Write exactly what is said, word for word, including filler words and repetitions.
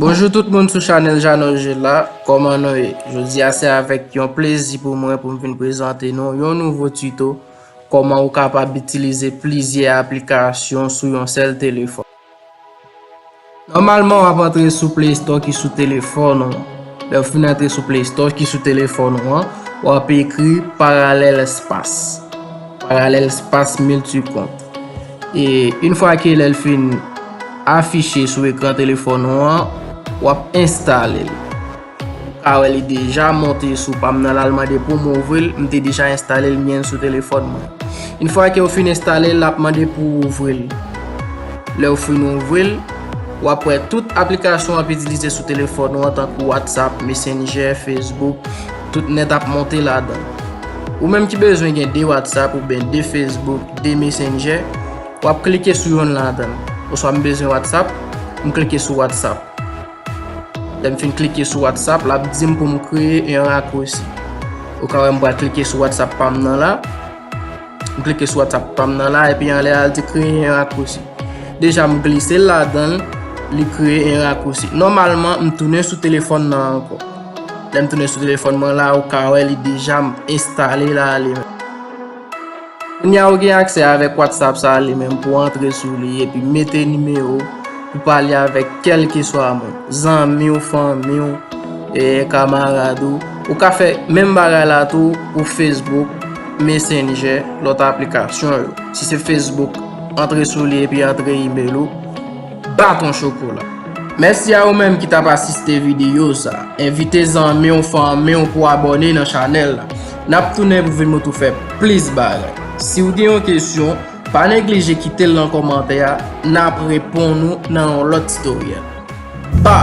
Bonjou tout moun sou chanèl Jano Jela, kòman nou ye? Jodi a se avèk yon plezi pou mwen pou m vin prezante nou yon nouvo tuto, kòman ou kapab itilize plizyè aplikasyon sou yon sèl telefòn. Nòmalman w ap antre sou Play Store ki sou telefòn ou an. Lè w fin antre sou Play Store ki sou telefòn ou an, w ap ekri Parallel Space. Parallel Space Multicomp. E yon fwa ke lè l fin afiche sou ekran telefòn ou an, w ap enstale l. Ou ka wè li deja monte sou pa m nan la, l mande pou m ouvri l, m te deja enstale l, m gen l sou telefòn mwen. Yon fwa ke w fin enstale l, l ap mande pou w ouvri l. Lè w fin ouvri l, w ap wè tout aplikasyon w ap itilize sou telefòn ou an, tankou WhatsApp, Messenger, Facebook, tout nèt ap monte ladan l. Ou menm ki bezwen gen de WhatsApp oubyen de Facebook, de Messenger, w ap klike sou yonn ladan l. Oswa m bezwen WhatsApp, m klike sou WhatsApp. Lè m fin klike sou WhatsApp, l ap di m pou m kreye yon rakousi. Ou ka wè m pral klike sou WhatsApp pa m nan la. M klike sou WhatsApp pa m nan la, epi anlè a l di kreye yon rakousi. Deja m glise l ladan l, li kreye yon rakousi. Nòmalman, m tounen sou telefòn nan ankò. Lè m tounen sou telefòn mwen la, ou ka wè li deja enstale la li menm. Kounye a ou gen aksè avèk WhatsApp sa li menm pou antre sou li epi mete nimewo pou pale avèk kèlkeswa moun, zanmi w, fanmi w, e, kamarad ou. Ou ka fè menm bagay la tou pou Facebook, Messenger, lòt aplikasyon yo. Si se Facebook, antre sou li epi antre imèl ou. Baton chokola. Mèsi a ou menm ki t ap asiste videyo sa. Envite zanmi w, fanmi w pou abòne nan chanèl la. N ap tounen pou vin moutre w fè plis bagay. Si w gen yon kesyon, pa neglije kite l nan kòmantè a, n ap reponn ou nan yon lòt tutorial. Ba!